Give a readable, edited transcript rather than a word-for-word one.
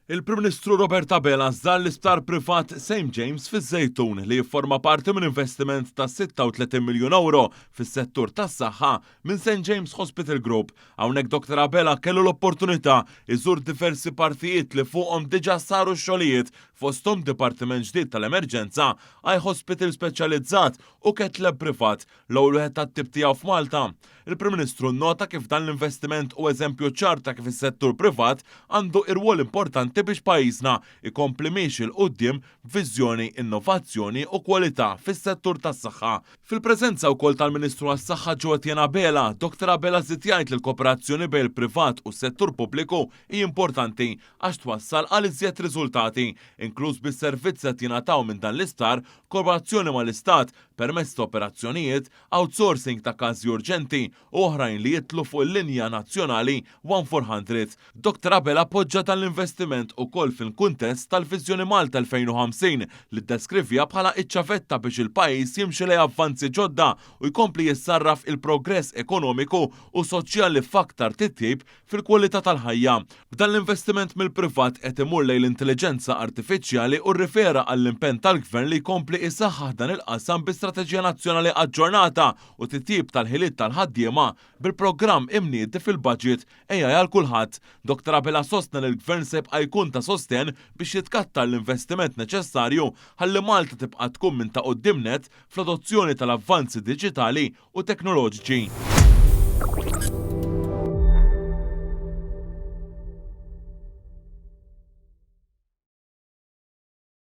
Il-Prim Ministru Robert Abela żar l-isptar privat St James fiż-Żejtun li jifforma parti minn investiment ta' 36 miljun ewro fis-settur tas-saħħa minn St James Hospital Group. Hawnhekk Dr Abela kellu l-opportunità jżur diversi partijiet li fuqhom diġà saru x-xogħlijiet fosthom dipartiment ġdid tal-emerġenza, eye hospital speċjalizzat u cath lab privat l-ewwel wieħed tat-tip tiegħu f'Malta. Il-Prim Ministru nnota kif dan l-investiment hu eżempju ċar ta' kif is-settur privat għandu irwol importanti biex pajjiżna jkompli miexi 'l quddiem b'viżjoni, innovazzjoni u kwalità fis-settur tas-saħħa. Fil-preżenza wkoll tal-Ministru għas-Saħħa Jo Etienne Abela, Dottor Abela żied jgħid li l-kooperazzjoni bejn il-privat u s-settur pubbliku hi importanti għax twassal għal iżjed riżultati, inkluż bis-servizzi qed jingħataw minn dan l-isptar b'kooperazzjoni mal-Istat permezz ta' operazzjonijiet, outsourcing ta' każi urġenti u oħrajn li jidħlu fuq il-linja nazzjonali 1400. Dottor Abela poġġa dan l-investiment ukoll fil-kuntest tal-Viżjoni Malta 2050 li ddeskrivieha bħala iċ-ċavetta biex il-pajjiż jimxi lejn avvanzi ġodda u jkompli jissarraf il-progress ekonomiku u soċjali f'aktar titjib fil-kwalità tal-ħajja. B'dan l-investiment mill-privat qed imur lejn l-intelliġenza artifiċjali u rrifera għall-impenn tal-Gvern li jkompli isaħħaħ dan il-qasam bi strateġija nazzjonali aġġornata u titjib tal-ħiliet tal-ħaddiema bil-programm imniedi fil-Budget AI għal Kulħadd. Dottor Abela sostna li l-Gvern se jibqa' jkun ta' sostenn biex jitkattar l-investiment neċessarju ħalli Malta tibqa' tkun minn ta' quddiem nett fl-adozzjoni tal-avvanzi diġitali u teknoloġiċi.